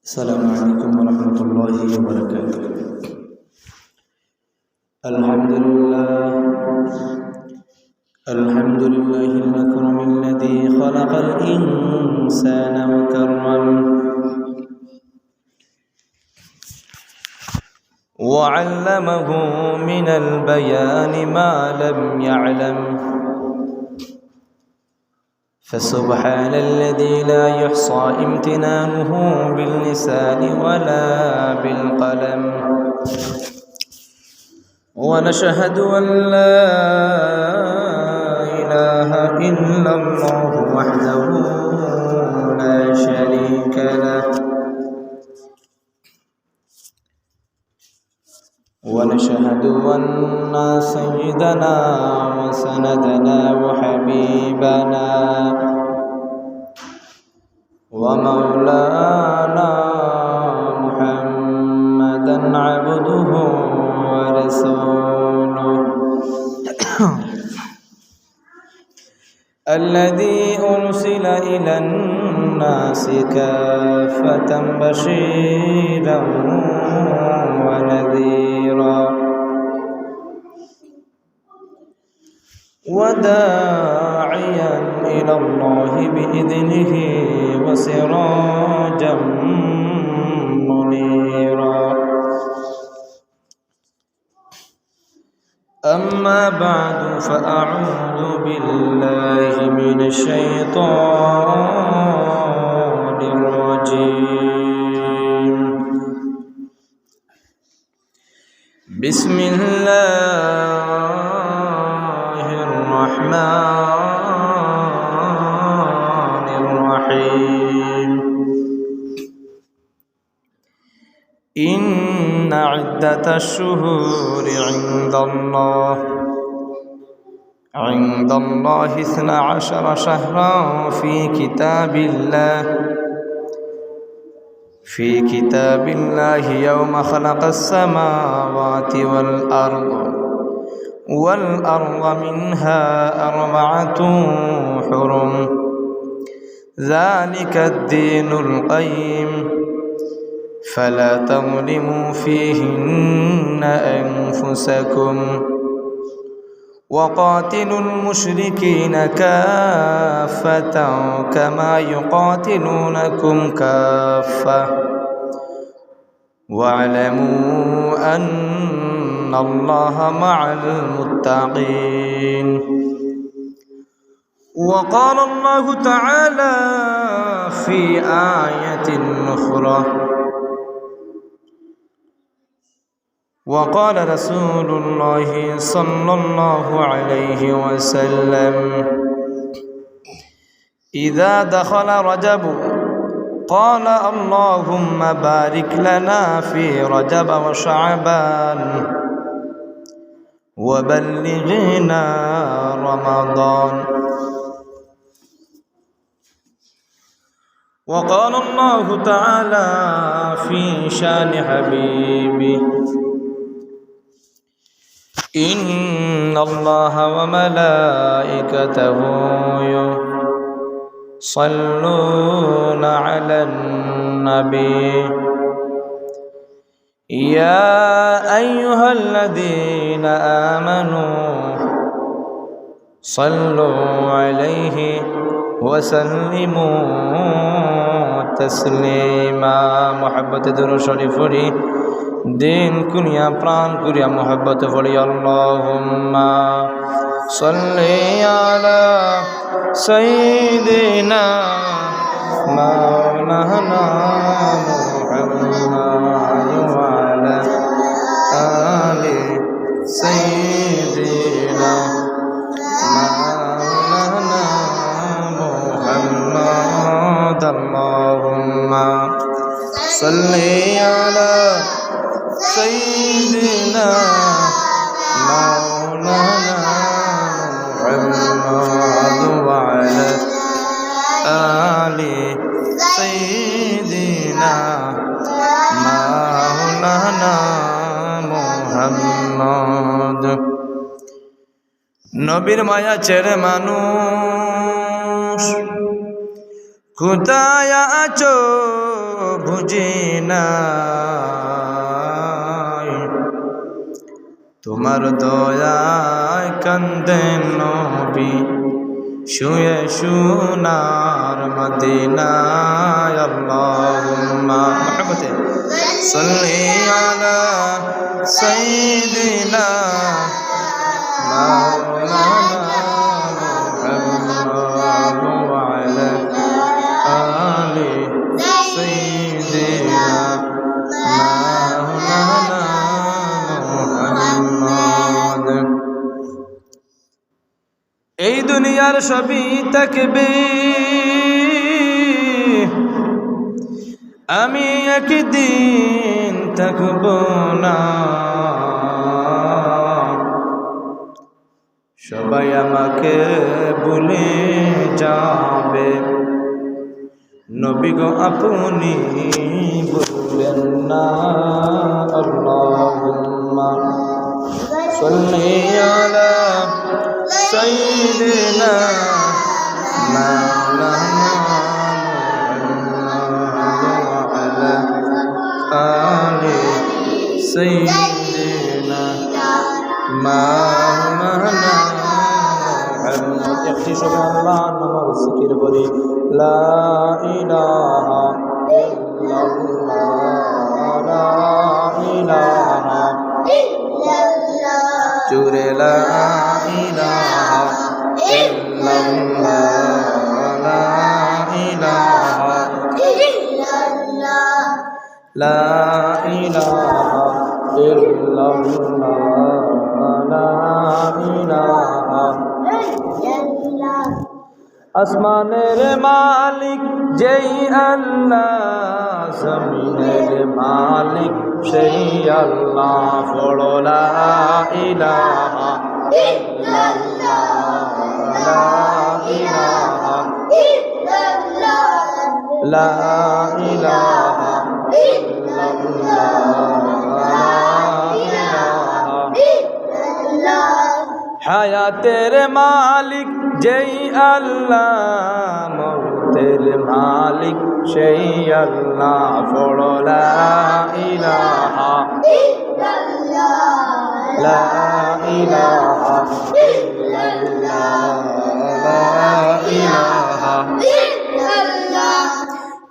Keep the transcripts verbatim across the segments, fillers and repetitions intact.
السلام عليكم ورحمة الله وبركاته. الحمد لله. الحمد لله الأكرم الذي خلق الإنسان وكرمه وعلمه من البيان ما لم يعلم. فسبحان الذي لا يحصى امتنانه باللسان ولا بالقلم. ونشهد أن لا إله إلا الله وحده لا شريك له. ونشهد أن سيدنا وسندنا وحبيبنا ومولانا محمدا عبده ورسوله، الذي أرسل إلى الناس كافة بشيرا ونذيرا وداعيا إلى الله بإذنه وسراجا منيرا. أما بعد، فأعوذ بالله من الشيطان الرجيم. بسم الله الرحمن الرحيم. إن عدة الشهور عند الله، عند الله اثنا عشر شهرا في كتاب الله، في كتاب الله يوم خلق السماوات والأرض، والأرض منها أربعة حرم، ذلك الدين القيم، فلا تظلموا فيهن أنفسكم، وقاتلوا المشركين كافة كما يقاتلونكم كافة، واعلموا أن الله مع المتقين. وقال الله تعالى في آية أخرى، وقال رسول الله صلى الله عليه وسلم: إذا دخل رجب قال: اللهم بارك لنا في رجب وشعبان وبلغنا رمضان. وقال الله تعالى في شان حبيبه: إن الله وملائكته يصلون على النبي، يا أيها الذين آمنوا صلوا عليه وسلموا تسليما। محبت درود شريف پڑھی، دل کھلیاں پران کھلیاں محبت پڑھی۔ اللهم صل على سيدنا مولانا محمد وعلى آل سيدنا مولانا محمد. اللهم صل على سيدنا مولانا محمد وعلى آل سيدنا مولانا محمد. নবীর মায়া ছেড়ে মানুষ কোথায় আছো বুঝি না। তোমার দয়ায় কান্দেন নবী, শুয়ে সোনার মদিনায়। আল্লাহুম্মা, মহব্বতে, সাল্লি আলা সাইয়্যিদিনা মাওলানা মুহাম্মদ ওয়া আলা আলি সাইয়্যিদিনা মাওলানা মুহাম্মদ। এই দুনিয়ার সবই থাকবে, আমি একদিন থাকব না। সবাই আমাকে ভুলে যাবে, নবী গো আপনি ভুলবেন না। আল্লাহুম্মা সাল্লি আলা সাইয়্যিদিনা মাওলানা মুহাম্মদ ওয়া আলা আলি সাইয়্যিদিনা মাওলানা মুহাম্মদ। একটি সময় আল্লাহর নামের জিকির করি, লা ইলাহা ইল্লাল্লাহ, লা ইলাহা ইল্লাল্লাহ। জোরে লা ইলাহা ইল্লাল্লাহ, লা ইলাহা ইল্লাল্লাহ। লা ইলাহা ইল্লাল্লাহ, লা ইলাহা ইল্লাল্লাহ। আসমানের মালিক যেই আল্লাহ, জমিনের মালিক সেই আল্লাহ। পড়ো লা ইলাহা ইল্লাল্লাহ, লা ইলাহা ইল্লাল্লাহ, লা ইলাহা ইল্লাল্লাহ, লা ইলাহা ইল্লাল্লাহ। হায়াতের মালিক যেই আল্লাহ, মউতের মালিক সেই আল্লাহ। পড়ো লা ইলাহা ইল্লাল্লাহ, লা ইলাহা ইল্লাল্লাহ, লা ইলাহা ইল্লাল্লাহ।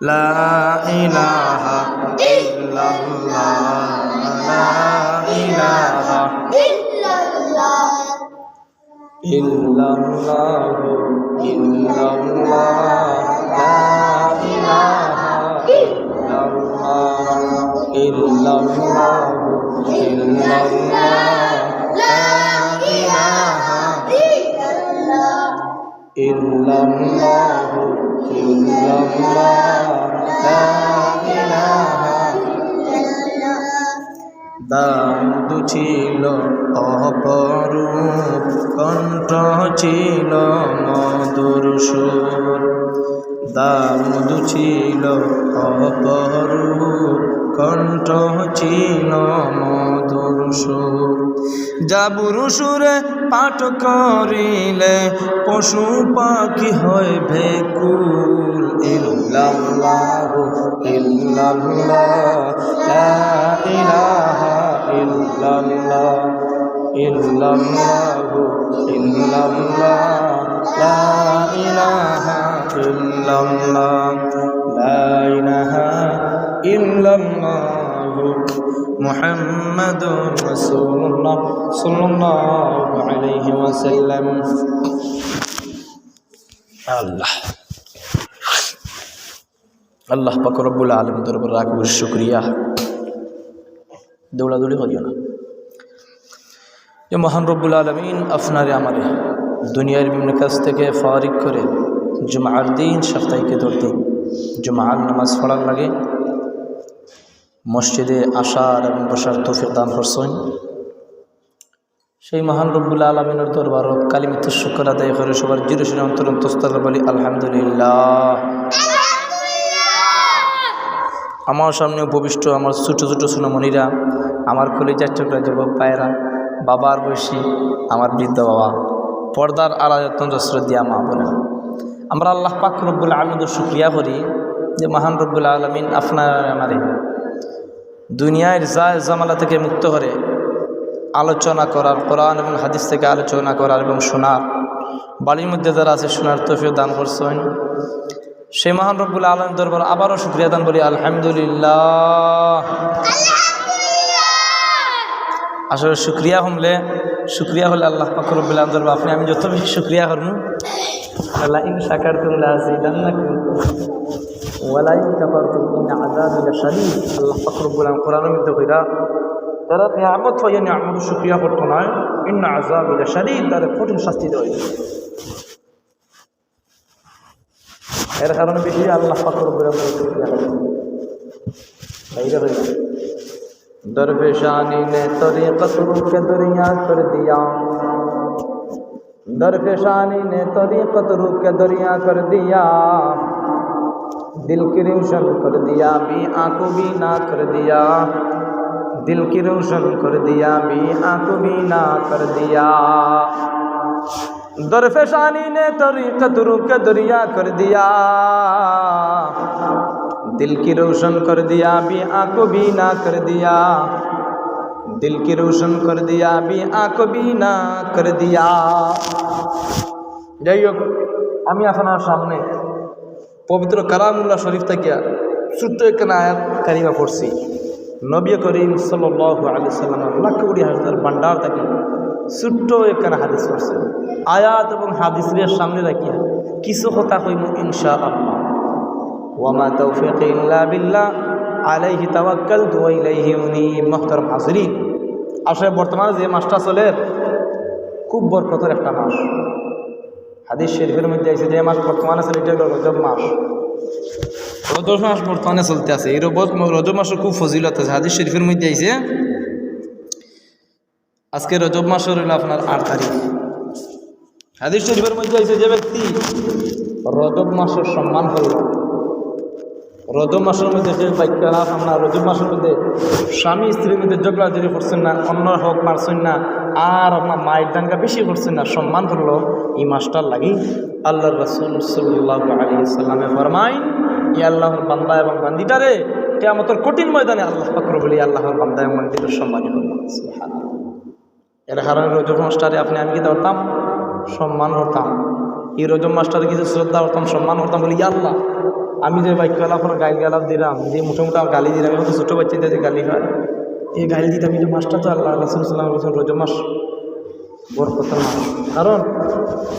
লা ইলাহা ইল্লাল্লাহ, লা ইলাহা ইল্লাল্লাহ। ইল্লাল্লাহু ইল্লাল্লাহ, লা ইলাহা ইল্লাল্লাহ, ইল্লাল্লাহু ইল্লাল্লাহ, লা ইলাহা ইল্লাল্লাহ। ইল্লাল্লাহু ইল্লাল্লাহ, লা ইলাহা ইল্লাল্লাহ। দাউদ ছিল অপরূপ, কণ্ঠ ছিল মধুর সুর। দাউদ ছিল অপরূপ, কণ্ঠ ছিল মধুর সুর। জাবুর সুরে পাঠ করিলে পশু পাখি হয় বেকুল। ইল্লাল্লাহু ইল্লাল্লাহ, লা ইলাহা ইল্লাল্লাহ, ইল্লাল্লাহু ইল্লাল্লাহ, লা ইলাহা ইল্লাল্লাহ, লা ইলাহা ইল্লাল্লাহু মুহাম্মাদুর রাসূলুল্লাহ সাল্লাল্লাহু আলাইহি ওয়াসাল্লাম। আল্লাহ, আল্লাহ পাক রব্বুল আলামিন দরবারে লাখ কোটি শুকরিয়া। দৌড়াদৌড়ি করিও না। যে মহান রব্বুল আলামিন আপনারে আমারে দুনিয়ার বিভিন্ন কাজ থেকে ফারিগ করে জুমার দিন, সাপ্তাহিক দিন, জুমার নামাজ পড়ার লাগি মসজিদে আসার এবং বসার তৌফিক দান করছইন। সেই মহান রব্বুল আলামিনর দরবারো কালিমাতুশ শুকর আদায় করে সবার জিরো শুনে অন্তর অন্তঃস্থলে বলি, আলহামদুলিল্লাহ। আমার সামনে উপবিষ্ট আমার ছোট ছোট সোনামণিরা, আমার কলিজার টুকরা যুবক ভাইরা, বাবার বয়সী আমার বৃদ্ধ বাবা, পর্দার আড়ালে অত্যন্ত শ্রদ্ধেয় মা বোনেরা, আমরা আল্লাহ পাক রব্বুল আলামিনর শুকরিয়া করি যে মহান রব্বুল আলামিন আপনার আমারে দুনিয়ার যায় ঝামেলা থেকে মুক্ত করে আলোচনা করার, কোরআন এবং হাদিস থেকে আলোচনা করার এবং শোনার, বাড়ির মধ্যে যারা আছে শোনার তৌফিক দান করছেন, সেই মহান রব্বুল আলামিন দরবার আবারও শুকরিয়া দান বলি আলহামদুলিল্লাহ। আসলে শুকরিয়া হমলে, শুকরিয়া হলে আল্লাহ পাক রব্বুল আলামিন দরবার আপনি আমি যত বেশি শুকরিয়া করমু, আল্লাহ, ইন শাকারতুম লা আযীদান্নাকুম ওয়া লা ইন কাফারতুম ইন্না আযাবি লাশাদীদ। আল্লাহ পাক রব্বুল আলামিন কোরআনের মধ্যে কইরা, তারা নিয়ামত পাইয়া নিয়ামত শুকরিয়া করতো নায়, ইন্না আযাবি লাশাদীদ, তারে কঠিন শাস্তি দেওয়া হইবে। এর কারণে বেশি আল্লাহ পাক রব্বুল আলামিন শুকরিয়া করো। বাইরে হইবে। درفشانی نے طریقت رو کے دریا کر دیا، درفشانی نے طریقت رو کے دریا کر دیا، دل کی روشن کر دیا، بی آنکھوں بینا کر دیا، دل کی روشن کر دیا، بی آنکھوں بینا کر دیا۔ درفشانی نے طریقت رو کے دریا کر دیا، دل کی روشن کر دیا، بی آنکھوں بینا کر دیا، دل کی روشن کر دیا، بی آنکھوں بینا کر دیا۔ যাই হোক, আমি আপনার সামনে পবিত্র কালামুল্লাহ শরীফ থাকিয়া ছোট্ট একখানা আয়াত কারিমা পড়ছি। নবী করিম সাল্লাল্লাহু আলাইহি সাল্লামের লাখ কোটি হাদিসের ভান্ডার থাকি ছোট্ট একখানা হাদিস পড়ছি। আয়াত এবং হাদিসের সামনে রাখিয়া কিছু কথা কইমু ইনশাআল্লাহ। ওয়া মা তাওফীকি ইল্লা বিল্লাহ, আলাইহি তাওয়াক্কালতু ওয়া ইলাইহি উনীব। মুহতারাম হাজিরিন, আসলে বর্তমানে যে মাসটা চলের, খুব বরকতর একটা মাস। হাদিস শরীফের মধ্যে আইছে যে মাস বর্তমানে চলে, এটা হলো রজব মাস। রজব মাস বর্তমানে চলতে আছে। এই রজব, রজব মাসের খুব ফজিলত আছে। হাদিস শরীফের মধ্যে আইছে, আজকে রজব মাসের হইল আপনার আট তারিখ। হাদিস শরীফের মধ্যে আইছে, যে ব্যক্তি রজব মাসের সম্মান করল, রজব মাসের মধ্যে যে বাক্য আলাপ, আমরা রজব মাসের মধ্যে স্বামী স্ত্রীর মধ্যে ঝগড়াঝাটি করছেন না, অন্যর হক মারছেন না, আর আপনার মায়ের ডাঙ্গা বেশি করছেন না, সম্মান করলো এই মাসটার লাগি। আল্লাহর রাসূল সাল্লাল্লাহু আলাইহি সাল্লামে ফরমাইন, "এই আল্লাহর বান্দা এবং বান্দিটারে কিয়ামতের কঠিন ময়দানে আল্লাহ পাক রব্বুল, এই আল্লাহর বান্দা এবং বান্দিটার সম্মানী করবো।" সুবহানাল্লাহ। এর কারণে রজব মাসটারে আপনি আমি কিতা করতাম? সম্মান করতাম। এই রজব মাসটারে কিছু শ্রদ্ধা করতাম, সম্মান করতাম, বলি, "ইয়া আল্লাহ, আমি যে বাক্য আলাপ, গাইল গালাপ দিলাম, যে মোটা মোটা গালি দিলাম, এখন তো ছোট বাচ্চাদের যে গালি হয়, এই গাইল দিতাম, এই যে মাসটা তো আল্লাহ রাসূল সাল্লাল্লাহু আলাইহি ওয়াসাল্লাম রজব মাস, বরকতের মাস।" কারণ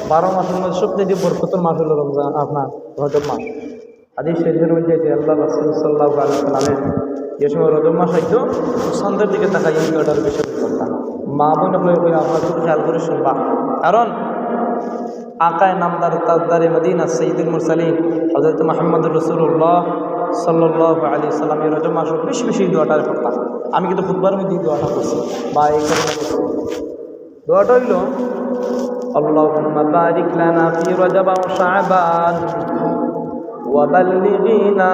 বারো মাসের মধ্যে সবচেয়ে বরকতের মাস হলো রমজান, আপনার রজব মাস। হাদিস শরীফের মধ্যে আছে, আল্লাহ রাসূল সাল্লাল্লাহু আলাইহি ওয়াসাল্লামে যে সময় রজব মাস আইতো, সন্ধ্যার দিকে তাকাইয়া এই দোয়াটার বিষয়ে করতাম। মা বোন হয়ে হয়ে আপনারা খুব খেয়াল করে শুনবা, কারণ আকায়ে নামদার তাজদারে মদিনা সৈয়দুল মুরসালিন হযরত মুহাম্মদুর রাসূলুল্লাহ সাল্লাল্লাহু আলাইহি ওয়াসাল্লাম এই রজব মাসে বেশি বেশি এই দোয়াটা করতাম। আমি কিন্তু খুতবার মধ্যে এই দোয়াটা করছি বা এই কারণে করছি। দোয়াটা হইল, "আল্লাহুম্মা বারিক লানা ফি রজব ওয়া শাবান ওয়া বাল্লিগিনা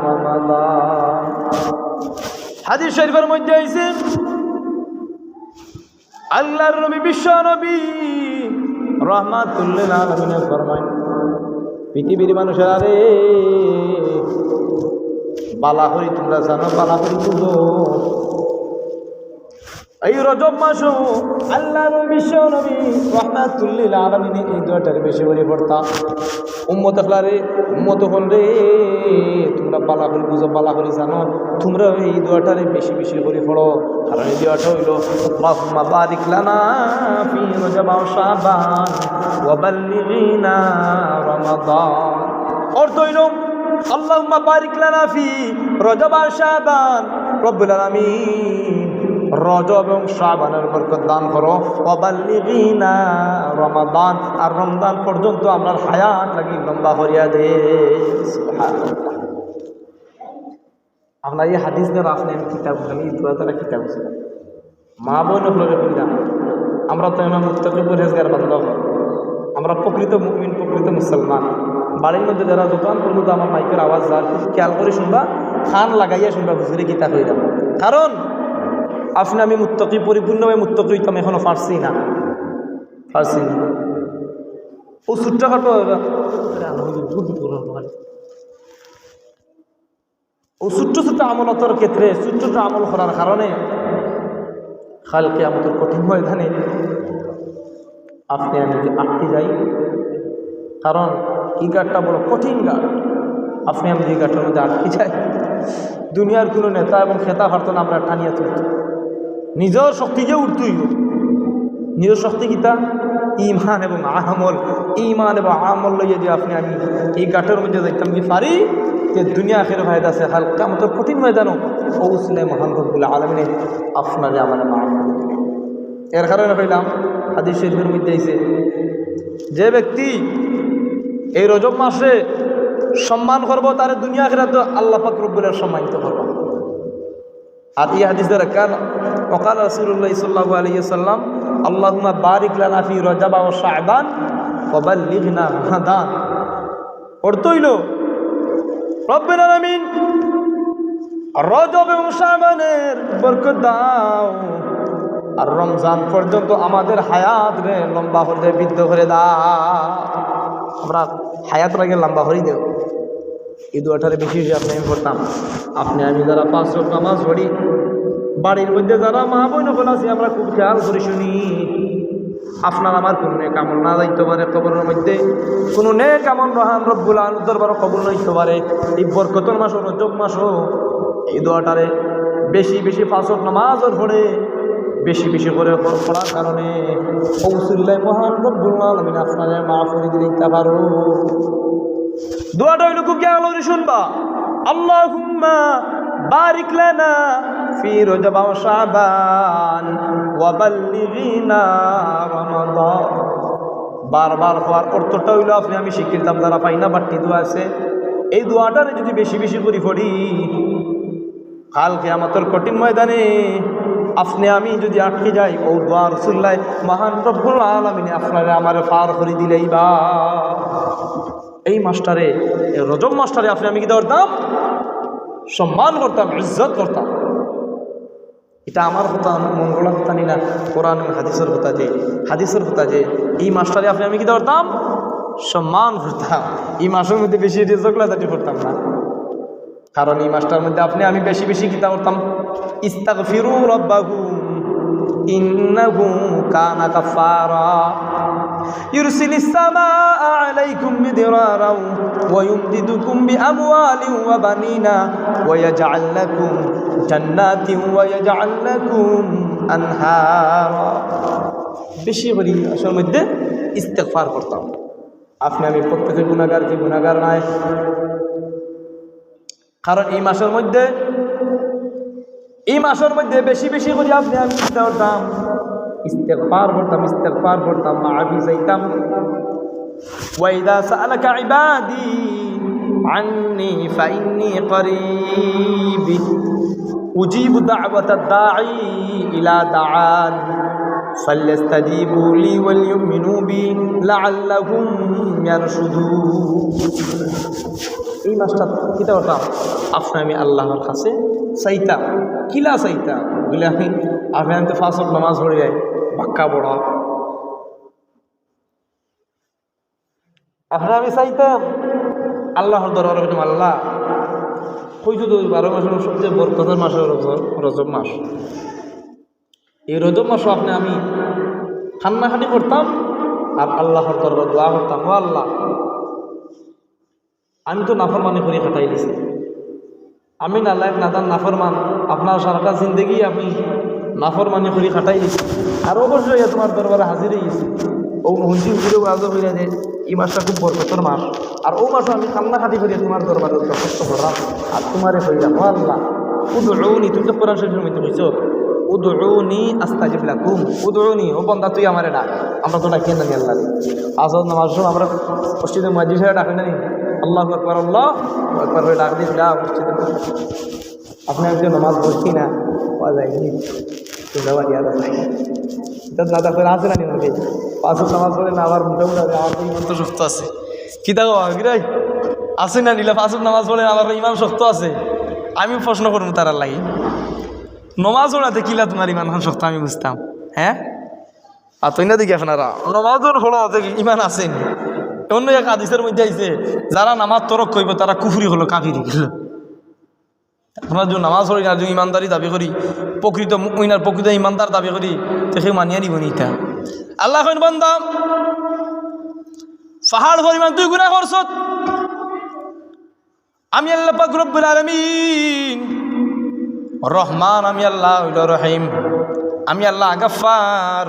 রমাদান।" হাদিস শরীফের মধ্যে আইছে, আল্লাহর নবী, বিশ্ব নবী রাহমাতুল্লিল আলামিনে ফরমাইন, পৃথিবীর মানুষেরা রে, বালা করি তোমরা জানো, বালা করি বুঝো, এই রজব মাসো আল্লাহর বিশ্ব নবী রাহমাতুল্লিল আলামিনে এই দোয়াটারে বেশি করি পড়তা। উম্মত আখলারে, উম্মত হল রে, তোমরা বালা করি বুঝো, বালা করি জানো, তোমরা এই দোয়াটারে বেশি বেশি করি পড়ো। কারণ এই দোয়াটা হইল, "আল্লাহুম্মা বারিক লানা ফি রজব ওয়া শাবান ওয়া বাল্লিগিনা রমাদান।" অর্থ হইল, "আল্লাহুম্মা বারিক লানা ফি রজব ওয়া শাবান।" রব্বুল আলামিন, রজব এবং শাবানের বরকত দান করো। "ওয়া বাল্লিগিনা রমাদান", আর রমজান পর্যন্ত আমরার হায়াত লাগি লম্বা করিয়া দে। সুবহানাল্লাহ। আপনার এই হাদিস দ্বারা আপনি আমি কিতা বুঝলাম, এই দোয়া দ্বারা কিতা বুঝলাম? মা বোন হকলরে কইলাম, আমরা তো এমন মুত্তাকি পরহেজগার বান্দা অকল, আমরা প্রকৃত মুমিন, প্রকৃত মুসলমান। বাড়ির মধ্যে যারা দোকান পর্যন্ত আমার মাইকের আওয়াজ যার, খুব খেয়াল করে শুনবা, কান লাগাইয়া শুনবা, হুজুরে কিতা কইলাম। কারণ আপনি আমি মুত্তাকি, পরিপূর্ণভাবে মুত্তাকি হইতাম, এখনো পারছি না, পারছি না। ও ছোট্টখাটো, অউ ছোট্ট ছোট্ট আমলতর ক্ষেত্রে ছোট্ট ছোট্ট আমল করার কারণে কাইল কিয়ামতর কঠিন ময়দানে আপনে আমি যদি আটকি যাই, কারণ ই ঘাটটা বড় কঠিন ঘাট। আপনে আমি যদি ই ঘাটর মধ্যে আটকি যাই, দুনিয়ার কুনু নেতা এবং খেতা পারতো না আমরারে টানিয়া তুলতো। নিজর শক্তি দিয়া উঠতে অইবো। নিজর শক্তি কিতা? ইমান এবং আমল। ইমান এবং আমল লইয়া যদি আপনে আমি ই ঘাটর মধ্যে যাইতাম কি পারি, তে দুনিয়া আখেরাত ফায়দা আছে। কাইল কিয়ামতর কঠিন ময়দানো অউ উসিলায় মহান রব্বুল আলামিনে আপনারে আমারে মাফ করি দিবা। এর কারণে কইলাম, হাদিস শরীফর মধ্যে আইছে, যে ব্যক্তি এই রজব মাসরে সম্মান করবো, তারে দুনিয়া আখেরাতো আল্লাহ পাক রব্বুল আলামিন সম্মানিত করবা। আর ই হাদিস দ্বারা কান, وقال رسول الله صلى الله عليه وسلم: اللهم بارك لنا في رجب وشعبان وبلغنا رمضان। অর্থ অইলো, রব্বুল আলামিন, রজব এবং শাবানের বরকত দাও, আর রমজান পর্যন্ত আমাদের হায়াতরে লম্বা করি দে, বৃদ্ধি করি দে। আমরার হায়াতরে লম্বা করি দেও। ই দোয়াটারে বেশি বেশি আপনে আমি পড়তাম। আপনে আমি যারা পাঁচ ওয়াক্ত নামাজ পড়ি, বাড়ির মধ্যে যারা মা বইন অকল আছি, আমরা খুব খেয়াল করি হুনি। আপনার আমার কুনু নেক আমল না যাইতো পারে কবরর মধ্যে, কুনু নেক আমল মহান রব্বুল আলামিনর দরবারো কবুল না অইতো পারে। ই বরকতর মাসো, রজব মাসো, ই দোয়াটারে বেশি বেশি পাঁচ ওয়াক্ত নামাজর পরে বেশি বেশি করি পড়-, পড়ার কারণে অউ উসিলায় মহান রব্বুল আলামিন আপনারে মাফ করি দিতা পারো। দোয়াটা অইলো খুব খেয়াল করি হুনবা, اللهم بارك لنا في رجب وشعبان وبلغنا رمضان। বারবার পড়ার অর্থটা অইলো, আপনে আমি শিখিলাম, যারা পারি না বাট্টি দোয়া আছে, এই দোয়াটারে যদি বেশি বেশি করি পড়ি, কাইল কিয়ামতর কঠিন ময়দানে আপনে আমি যদি আটকি যাই, অউ দোয়ার উসিলায় মহান রব্বুল আলামিনে আপনারে আমারে পার করি দিলাইবা। এই মাসটারে, এই রজব মাসটারে আপনে আমি কিতা করতাম? সম্মান করতাম, ইজ্জত করতাম। ইটা আমার কথা, মন গড়া কথা নি না, কোরআন এবং হাদিসর কথা যে, হাদিসর কথা যে, ই মাসটারে আপনে আমি কিতা করতাম? সম্মান করতাম। ই মাসর মধ্যে বেশি রেজক লাজাটি করতাম না। কারণ ই মাসটার মধ্যে আপনে আমি বেশি বেশি কিতা করতাম? استغفروا ربكم إنه كان غفارا يرسل السماء عليكم مدرارا ويمددكم بأموال وبنين ويجعل لكم جنات ويجعل لكم أنهارا। বেশি করি ই মাসর মধ্যে ইস্তেগফার করতাম। আপনে আমি প্রত্যেকে গুনাহগার, কি গুনাহগার নায়? কারণ ই মাসর মধ্যে, ই মাসর মধ্যে বেশি বেশি করি আপনে আমি কিতা করতাম? ইস্তেগফার করতাম, ইস্তেগফার করতাম, মাফি চাইতাম। وإذا سألك عبادي عني فإني قريب أجيب دعوة الداعي إذا دعان فليستجيبوا لي وليؤمنوا بي لعلهم يرشدون। ই মাসটাত কিতা করতাম? আপনে আমি আল্লাহর কাছে চাইতাম। কিলা চাইতাম? বুলে আমি, আপনে আমি তো পাঁচ ওয়াক্ত নামাজ পড়ি যাই, বাক্কা বড়। আপনে আমি চাইতাম আল্লাহর দরবারো কইতাম, "আল্লাহ, কইছো তো বারো মাসর সবচেয়ে বরকতর মাস অইলো রজব, রজব মাস। এই রজব মাসো আপনে আমি কান্নাকাটি করতাম আর আল্লাহর দরবারো দোয়া করতাম, 'ও আল্লাহ, আমি তো নাফরমানি করি কাটাই দিছি। আমি নালায়েক, নাদান, নাফরমান, আপনার সারাটা জিন্দেগি আমি নাফরমানি করি কাটাই দিছি। আর অবশেষে আইয়া তুমার দরবারো হাজির অই গেছি।' অউ মসজিদে হুজুরে ওয়াজও কইরা যে ই মাসটা খুব বরকতর মাস, আর অউ মাসো আমি কান্নাকাটি করি তুমার দরবারো দরখাস্ত করলাম, আর তুমারে কইলাম, 'ও আল্লাহ, উদউনি,' তুমি তো কোরআন শরীফর মধ্যে কইছো, 'উদউনি আস্তাজিব লাকুম,' 'উদউনি,' ও বন্দা, তুই আমারে ডাক। আমরা তো ডাকি না নি আল্লাহরে? পাঁচ ওয়াক্ত নামাজর সময় আমরা মসজিদর মুয়াজ্জিন সাবে ডাকে না নি? আল্লাহু আকবার, আল্লাহু আকবার করি ডাক দিস, যা মসজিদে। আপনে আমি তো নামাজ পড়ছি না, পাওয়া যায়নি। তো যাওয়া দিয়া যায়। ইটা দাদা করে আছে না নি মধ্যে? পাঁচ ওয়াক্ত নামাজ পড়ে না, আবার মোটামুটি আমার তো ইমান তো শক্ত আছে। কিতা কও, কিরে? আছে না নিলা পাঁচ ওয়াক্ত নামাজ পড়ে, আমার ইমান শক্ত আছে। আমি প্রশ্ন করমু তারার লাগি। নমাজ পড়াতে কিলা তুমার ইমান খান শক্ত আমি বুঝতাম, হ্যাঁ? আর তুই না দেখি আপনারা, নমাজ পড়াতে ইমান আছে নি? অন্য এক হাদিসর মধ্যে আইছে, যারা নামাজ তরক করিবো, তারা কুফরি অইলো, কাফির অইলো। আমরা যদি নামাজ পড়ি না, যদি ইমানদারি দাবি করি, প্রকৃত মুমিন আর প্রকৃত ইমানদার দাবি করি, তে কেউ মানিয়া নিবো নি ইতা? আল্লায় কইন, বান্দা, পাহাড় পরিমাণ তুই গুনাহ করছত, আমি আল্লাহ পাক রব্বুল আলামিন রহমান, আমি আল্লাহ অইলো রহিম, আমি আল্লাহ গাফফার।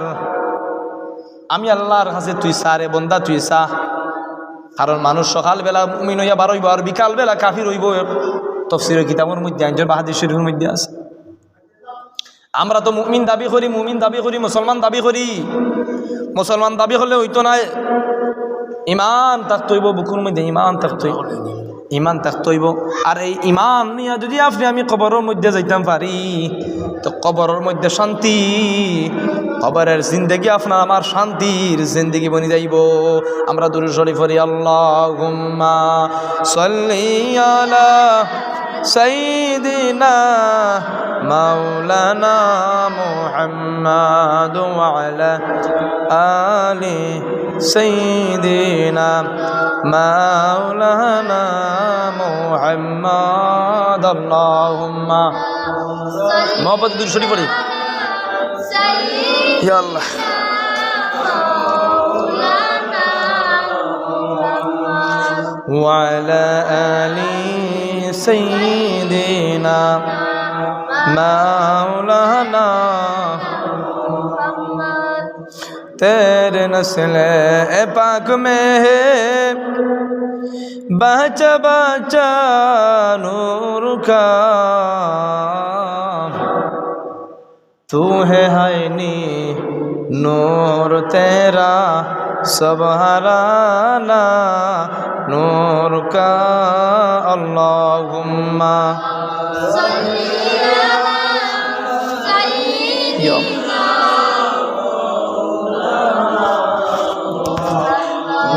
আমি আল্লাহর কাছে তুই চা রে বন্দা, তুই চা। কারণ মানুষ সকালবেলা মুমিন অইয়া বার অইবো আর বিকালবেলা কাফির অইবো। তফসিরে কিতাবর মধ্যে আনছইন বা হাদিস শরীফর মধ্যে আছে। আমরা তো মুমিন দাবি করি, মুমিন দাবি করি, মুসলমান দাবি করি। মুসলমান দাবি করলে অইতো নায়, ইমান থাকতো অইবো, বুকুর মধ্যে ইমান থাকতো অইবো, ইমান থাকতো অইবো। আর এই ইমান নিয়া যদি আপনে আমি কবরর মধ্যে যাইতাম পারি, তো কবরর মধ্যে শান্তি, কবরর জিন্দেগি আপনার আমার শান্তির জিন্দেগি বনি যাইবো। আমরা দুরূদ শরীফ পড়ি, আল্লাহুম্মা সাল্লি আলা سيدنا مولانا محمد وعلى آل سيدنا مولانا محمد. اللهم محبت দুরূদ শরীফ পড়ি. ইয়া আল্লাহ. وعلى آل سيدنا مولانا. تیرے نسل پاک میں ہے بچہ بچہ نور کا. تو ہے عینی نور تیرا، سب ہرانا نور کا. اللهم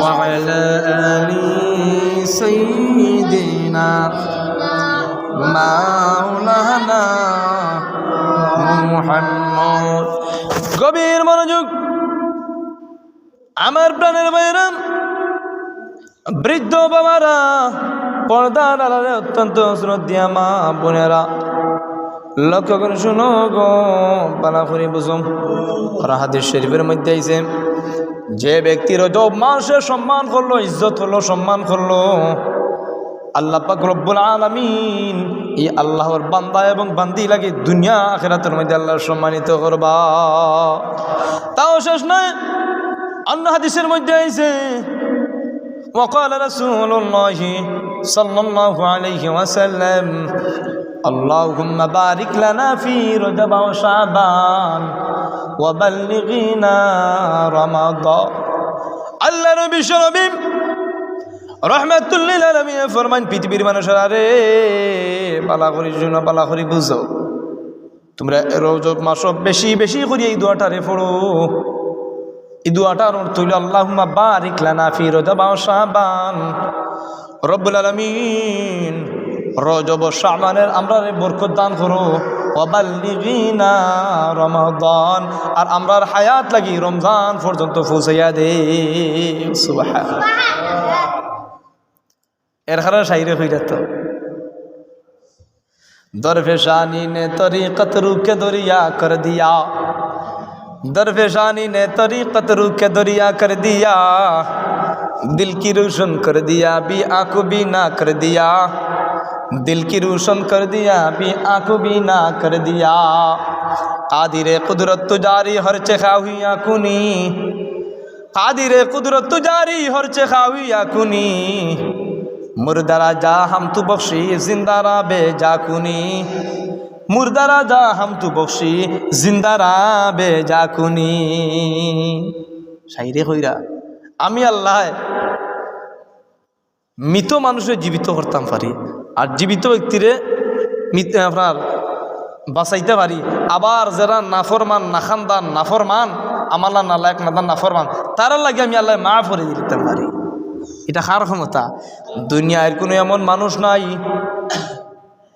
وعلى آل سيدنا مولانا محمد. গভীর মনোযোগ, আমার প্রাণের ভাইরা, বৃদ্ধ বাবারা, পর্দার আড়ালে অত্যন্ত হযরত দিয়া মা বোনেরা, লক্ষ্য করি হুনো গো, ভালা করি বুঝো। আর হাদিস শরীফর মধ্যে আইছে, যে ব্যক্তি রজব মাসে সম্মান করলো, ইজ্জত করলো, সম্মান করলো, আল্লাহ পাক রব্বুল আলামিন ই আল্লাহর বান্দা এবং বান্দি লাগি দুনিয়া আখিরাতর মধ্যে আল্লাহ সম্মানিত করবা। তাও শেষ নয়, অন্য হাদিসর মধ্যে আইছে, وقال رسول الله صلى الله عليه وسلم، اللهم بارك لنا في رجب وشعبان وبلغنا رمضان. আল্লাহর নবী বিশ্বনবী রহমাতুল্লিল আলামিন ফরমাইন, পৃথিবীর মানুষেরা রে, ভালা করি হুনো, ভালা করি বুঝো। তুমরা রজব মাসো বেশি বেশি করি এই দোয়াটারে পড়ো। এই দোয়াটার অর্থ অইলো, আল্লাহুম্মা বারিক লানা ফি রজব ওয়া শাবান। রব্বুল আলামিন, রজব ও শাবানের আমরারে বরকত দান করো। ওয়া বাল্লিগিনা রমাদান, আর আমরার হায়াত লাগি রমজান পর্যন্ত পৌঁছাইয়া দে। সুবহানাল্লাহ। এর কারণে শাইরে কইরা তো, درفشانی نے طریقت رو کے دریا کر دیا، درفشانی نے طریقت رو کے دریا کر دیا، دل کی روشن کر دیا، بھی آنکھ بینا کر دیا، دل کی روشن کر دیا، بھی آنکھ بینا کر دیا. قادر قدرت تو جاری ہر چه خواهی کنی، قادر قدرت تو جاری ہر چه خواهی کنی، مردہ را جا ہم تو بخشی، زندہ را بے جا کنی، مردہ را جا ہم تو بخشی، زندہ را بے جا کنی. শাইরে কইরা, আমি আল্লাহ মৃত মানুষরে জীবিত করতাম পারি, আর জীবিত ব্যক্তিরে মৃত, আপনার বাঁচাইতা পারি। আবার যেরা নাফরমান, নাখানদার, নাফরমান, আমাল্লা নালায়েক, নাদান, নাফরমান, তারার লাগি আমি আল্লায় মাফ করি দিতাম পারি। ইটা কার ক্ষমতা? দুনিয়ার কুনু এমন মানুষ নাই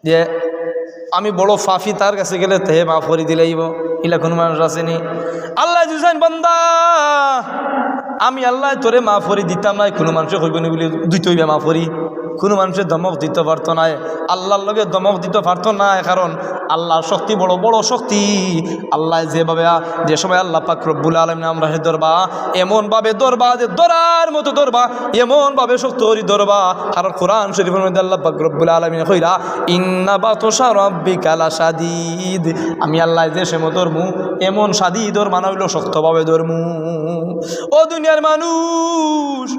যে আমি বড় পাপী, তার কাছে গেলে তে মাফ করি দিলাইবো, ইলা কুনু মানুষ আছেনি? আল্লায় যদি চাইন, "বান্দা, আমি আল্লায় তোরে মাফ করি দিতাম নায়", কুনু মানষে কইবো নি বুলি, "দুই তো ইবা মাফ করি, কুনু মানষে ধমক দিতো পারতো নায়, আল্লার লগে ধমক দিতো পারতো নায়, কারণ আল্লার শক্তি বড়, বড় শক্তি। আল্লায় যেভাবে আ-, যে সময় আল্লা পাক রব্বুল আলামিন আমরারে ধরবা, এমনভাবে ধরবা যে ধরার মতো ধরবা, এমনভাবে শক্ত করি ধরবা। কারণ কোরআন শরিফর মধ্যে আল্লা পাক রব্বুল আলামিন কইরা, "ইন্না বাতশা রাব্বিকা লাশাদীদ।" আমি আল্লায় যে সময় ধরমু, এমন শাদীদ ধরমু, মানে অইলো শক্তভাবে ধরমু। ও দুনিয়ার মানুষ,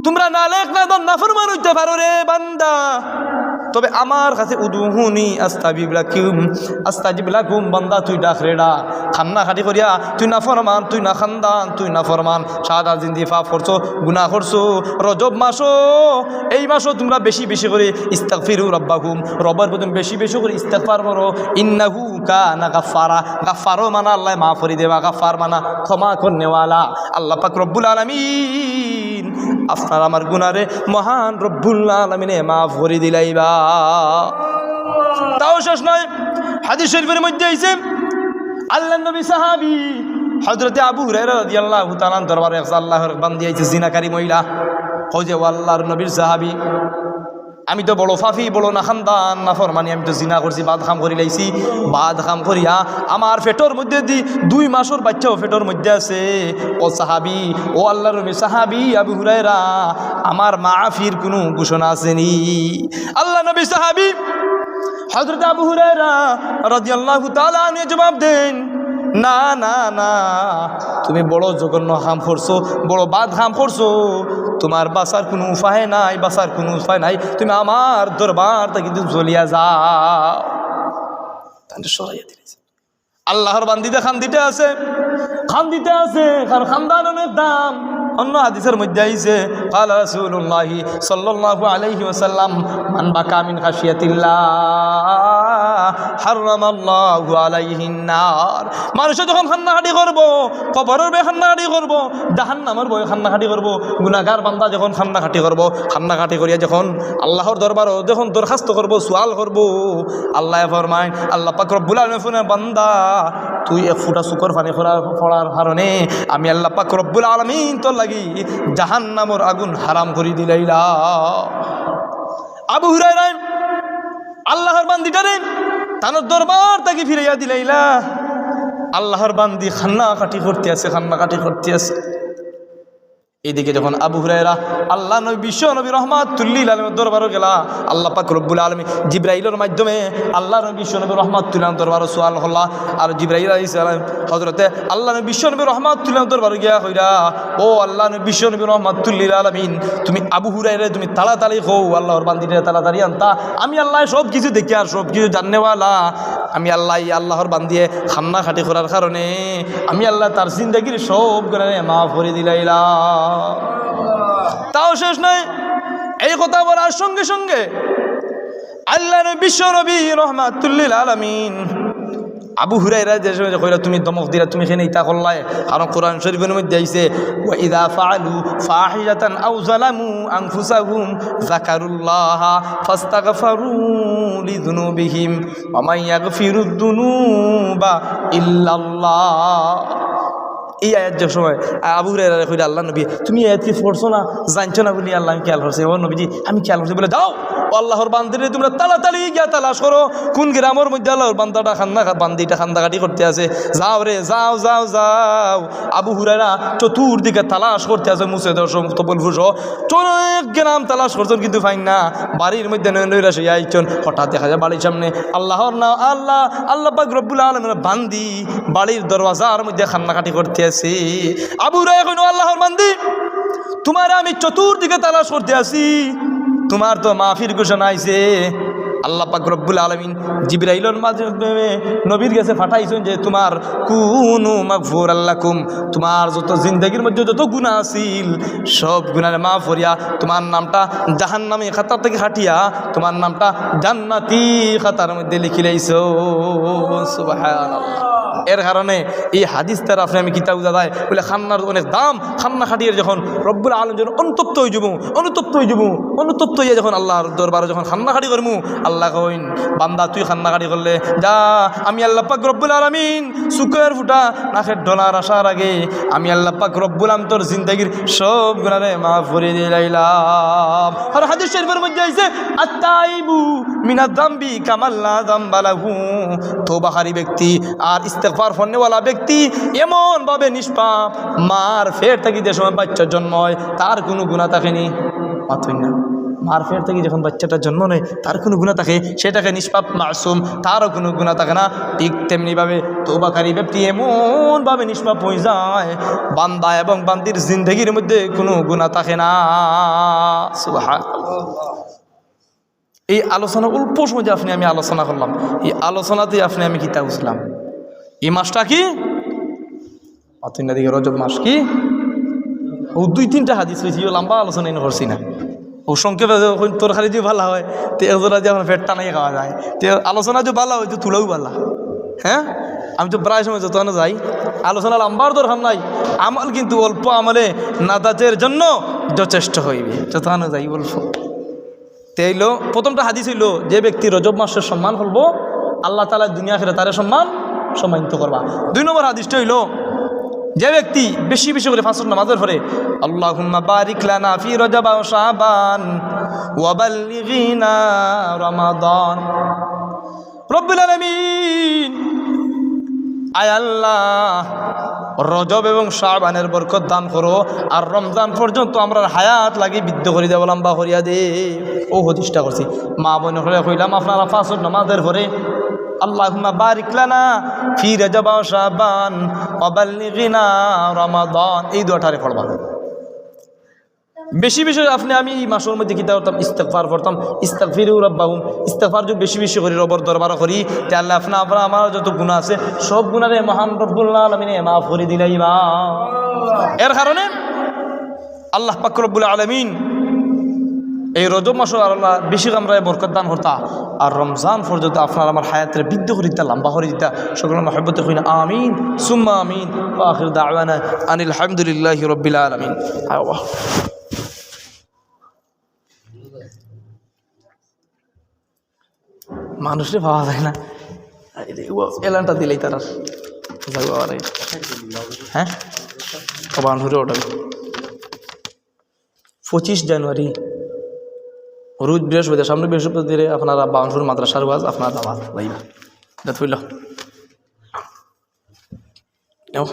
তুমরা নালায়েক, নাদান, নাফরমান অইতে পারো রে বান্দা, তবে আমার কাছে উদুহুনি আস্তাজিব লাকুম, আস্তাজিব লাকুম, বান্দা তুই ডাক রে ডাক। কান্নাকাটি করিয়া তুই নাফরমান, তুই নাখান্দান, তুই নাফরমান, সারাটা জিন্দেগি পাপ করছো, গুনা করছো। রজব মাসো, এই মাসো তুমরা বেশি বেশি করি ইস্তাগফিরু রাব্বাকুম, রবর প্রতি বেশি বেশি করি ইস্তেগফার করো। ইন্নাহু কানা গাফফারা, গাফফারও মানা আল্লায় মাফ করি দেবা, গাফফার মানা ক্ষমা করনেওয়ালা। আল্লা পাক রব্বুল আলামিন আপনার আমার গুনারে মহান রব্বুল আলামিনে মাফ করি দিলাইবা। তাও শেষ নায়, হাদিস শরিফর মধ্যে আইছে, আল্লার নবী সাহাবী হযরতে আবু হুরায়রা রাদিয়াল্লাহু তাআলা আনহুর দরবারো এক আল্লার বান্দি আইছে, জিনাকারী মহিলা। কয় যে, "ও আল্লার নবীর সাহাবী, আমি তো বড় পাপী, বড় নাখান্দান, নাফরমানি, আমি তো জিনা করছি, বাদ কাম করি লাইছি, বাদ কাম করিয়া আমার পেটর মধ্যে দি-, দুই মাসর বাইচ্চাও পেটর মধ্যে আছে। ও সাহাবী, ও আল্লার নবী সাহাবী আবু হুরায়রা, আমার মাফির কুনু ঘোষণা আছে নি?" আল্লার নবী সাহাবী হযরত আবু হুরায়রা রাদিয়াল্লাহু তাআলা আনহু জবাব দেন, "না, না, না, তুমি বড় জঘন্য কাম করছো, বড় বাদ কাম করছো, তুমার বাঁচার কুনু উপায় নাই, বাঁচার কুনু উপায় নাই, তুমি আমার দরবার থাকি কিন্তু চলিয়া যাও।" তাইলে সরাইয়া দিলাইছে। আল্লার বান্দিতে কান্দিতে আছে, কান্দিতে আছে, কারণ কান্দার অনেক দাম। অন্য হাদিসর মধ্যে আইছে, قال رسول الله صلى الله عليه وسلم، من بكى من خشية الله حرم الله عليه النار। মানুষে যখন কান্নাকাটি করবো, কবরর ভয়ে কান্নাকাটি করবো, জাহান্নামর ভয়ে কান্নাকাটি করবো, গুনাগার বান্দা যখন কান্নাকাটি করবো, কান্নাকাটি করিয়া যখন আল্লার দরবারো যখন দরখাস্ত করবো, সুয়াল করবো, আল্লায় ফরমাইন, আল্লা পাক রব্বুল আলামিন ফরমাইন, "বান্দা, তুই এক ফুটা চকুর পানি পড়ার কারণে আমি আল্লা পাক রব্বুল আলামিন তোর লাগি জাহান্নামর আগুন হারাম করি দিলাইলা।" আবু হুরায়রায় আল্লার বান্দিটারে তান দরবার থাকি ফিরাইয়া দিলাইলা। আল্লার বান্দি কান্নাকাটি করতে আছে, কান্নাকাটি করতে আছে। এইদিকে যখন আবু হুরায়রা আল্লার নবী, বিশ্ব নবী রহমাতুল্লিল আলামিনর দরবারো গেলা, আল্লা পাক রব্বুল আলামিন জিব্রাইলর মাধ্যমে আল্লার নবী, বিশ্ব নবী রহমাতুল্লিল আলামিনর দরবারো সুয়াল করলা। আর জিব্রাইল আলাইহিস সালাম হযরতে আল্লার নবী, বিশ্ব নবী রহমাতুল্লিল আলামিনর দরবারো গিয়া কইরা, "ও আল্লার নবী, বিশ্ব নবী রহমাতুল্লিল আলামিন, তুমি আবু হুরায়রারে তুমি তাড়াতাড়ি কও, আল্লার বান্দিরে তাড়াতাড়ি আনতা। আমি আল্লায় সব কিছু দেখিয়ার, সব কিছু জাননেওয়ালা। আমি আল্লায়, আল্লার বান্দিয়ে কান্নাকাটি করার কারণে আমি আল্লায় তার জিন্দেগির সব গুনারে মাফ করি দিলাইলা।" তাও শেষ নায়, এই কথা বলার সঙ্গে সঙ্গে আল্লার নবী, বিশ্ব নবী রহমাতুল্লিল আলামিন আবু হুরায়রা যে সময় কইরা, "তুমি ধমক দিলা, তুমি কেনে ইতা করলায়?" কারণ কোরআন শরিফর মধ্যে আইছে, "ওয়া ইযা ফাআলু ফাহিশাতান আও যালামু আনফুসাহুম যাকারুল্লাহা ফাস্তাগফারু লিযুনুবিহিম ওয়া মান ইয়াগফিরুদ যুনুবা ইল্লাল্লাহ।" এই আয়াত যে সময় আবু হুরায়রারে কইরা, "আল্লার নবী, তুমি এই আয়াত কি পড়ছো না, জানছো না?" বলি, "আল্লাহ, আমি খেয়াল করছি।" "ও নবীজি, আমি খেয়াল করছি।" বলে, "যাও, ও আল্লার বান্দিরে তুমরা তাড়াতাড়ি গিয়া তালাশ করো, কুন গ্রামর মধ্যে আল্লার বান্দাটা কান্দা, বান্দিটা কান্দাকাটি করতে আছে। যাও রে, যাও, যাও, যাও।" আবু হুরায়রা চতুর্দিকে তালাশ করতে আছে, মুছে দেওয়া সমস্ত বলফুস, অনেক গ্রাম তালাশ করছইন, কিন্তু পাইন না। বাড়ির মধ্যে নৈরাশ অইয়া আইছইন, হঠাৎ দেখা যায় বাড়ির সামনে আল্লার না, আল্লাহ, আল্লাহ পাক রব্বুল আলামিনর বান্দি বাড়ির দরওয়াজার মধ্যে কান্নাকাটি করতে আছে। আবু হুরায়রা কইন, "আল্লার বান্দি, তুমারে আমি চতুর্দিকে তালাশ করতে আছি, তুমার তো মাফির ঘোষণা আইছে।" আল্লাহ পাক রব্বুল আলামিন জিব্রাইলর মাধ্যমে নবীর গেছে পাঠাইছইন যে, "তুমার কুনু মাগফুরাল লাকুম, তুমার যত জিন্দেগির মধ্যে যত গুনা আছিল, সব গুনারে মাফ করিয়া তুমার নামটা জাহান্নামী খাতার থাকি কাটিয়া তুমার নামটা জান্নাতি খাতার মধ্যে লিখিলাইছইন।" সুবহানাল্লাহ। এর কারণে এই হাদিস দ্বারা আপনে আমি কিতা বুঝা যায়? বলে, কান্নার অনেক দাম। কান্না কাটিয়ে যখন রব্বুল আলমিন যখন অনুতপ্ত হয়ে যাবো, অনুতপ্ত হয়ে যাবো, অনুতপ্ত হয়ে যখন আল্লাহর দরবারে যখন কান্না কাটি করমু, আল্লাহ কইন, "বান্দা, তুই কান্না কাটি করলে, যা, আমি আল্লাহ পাক রব্বুল আলমিন চুকের ফুটা, নাকের ডলার আসার আগে আমি আল্লাহ পাক রব্বুল আলমিন তোর জিন্দেগির সব গুনারে মাফ করে দিলাইলাম।" আর হাদিস শরীফের মধ্যে আইছে, "আত্তাইবু মিনাজ জাম্বি কামাল্লা জাম্বা লাহু।" তওবাকারী ব্যক্তি আর ইস্তেগফার ফন্নেওয়ালা ব্যক্তি এমনভাবে নিষ্পাপ, মার পেট থাকি যে সময় বাচ্চা জন্ম হয়, তার কোনো গুনাহ থাকে নি। মাতইন না। মার পেট থাকি যখন বাচ্চাটা জন্ম নেয়, তার কোনো গুনাহ থাকে, সে থাকে নিষ্পাপ মাসুম, তারও কোনো গুনাহ থাকে না। ঠিক তেমনিভাবে তওবাকারী ব্যক্তি এমনভাবে নিষ্পাপ হয়ে যায়, বান্দা এবং বান্দির জিন্দেগির মধ্যে কোনো গুনাহ থাকে না। সুবহানাল্লাহ। এই আলোচনা অল্প সময় যে আপনে আমি আলোচনা করলাম, এই আলোচনাতে আপনে আমি কিতা বুঝলাম? এই মাসটা কি? অতদিন দিকে রজব মাস কি? ও দুই তিনটা হাদিস হয়েছে, ও লম্বা আলোচনা এনে করছি না। ও সংক্ষেপে যখন তরকারি যদি ভালা হয়, তো একজোড়া দিয়ে আমার পেট টানাই খাওয়া যায়। তো আলোচনা যে ভালা হয়, তো তুলাও ভালা। হ্যাঁ, আমি তো প্রায় সময় যত যাই, আলোচনা লম্বার দরকার নাই। আমল কিন্তু অল্প আমলে নাজাতের জন্য যথেষ্ট হইবে। যত যাই অল্প। তে হইল, প্রথমটা হাদিস হইল, যে ব্যক্তি রজব মাসের সম্মান করবো, আল্লাহ তাআলা দুনিয়া আখেরাতে তারে সম্মান, সম্মানিত করবা। দুই নম্বর হাদিসটা হইল, যে ব্যক্তি বেশি বেশি করে পাঁচ ওয়াক্ত নামাজের পরে, "আল্লাহুম্মা বারিক লানা ফি রজব ওয়া শাবান ওয়া বাল্লিগিনা রমাদান।" রব্বুল আলামিন, আয় আল্লাহ, রজব এবং শাবানের বরকত দান করো, আর রমজান পর্যন্ত আমরার হায়াত লাগি বৃদ্ধি করি দেও, লম্বা করিয়া দে। ও হাদিসটা করছি। মা বোন হকলে কইলাম, আপনারা পাঁচ ওয়াক্ত নামাজের পরে, "আল্লাহুম্মা বারিক লানা ফি রজব ওয়া শাবান ওয়া বাল্লিগিনা রমাদান", এই দোয়াটারে পড়বা। বেশি বেশি আপনে আমি এই মাসের মধ্যে কিতা করতাম? ইস্তেগফার করতাম। ইস্তাগফিরু রাব্বাকুম। ইস্তেগফার যদি বেশি বেশি করি, রবর দরবার করি, তে আল্লাহ আপনা, আপনার আমার যত গুনাহ আছে, সব গুনারে মহান রব্বুল আলামিনে মাফ করি দিলাইবা। এর কারণে আল্লাহ পাক রব্বুল আলামিন এই রজব মাসও আর আল্লাহ বেশি কামরায় বরকত দান করতা, আর রমজান পর্যন্ত আপনার আমার হায়াতরে বৃদ্ধি করি দিতা, লম্বা করি দিতা। সকলে মহব্বতে কইন আমিন, সুম্মা আমিন। ওয়া আখির দাওয়ানা আনিল হামদুলিল্লাহি রাব্বিল আলামিন। আওয়া। মানুষরে পাওয়া যায় না। এই যে, ও এলানটা দিলেই তারা যাইবো আবার এই। হ্যাঁ? ও বাউন্ডারি ওটা। পঁচিশ জানুয়ারি, রোজ বৃহস্পতিবার, সামনে বৃহস্পতিবারে আপনারা বাউন্ডারি মাদ্রাসার ওয়াজ, আপনারা দাওয়াত পাইবা। যত হইল। নেও।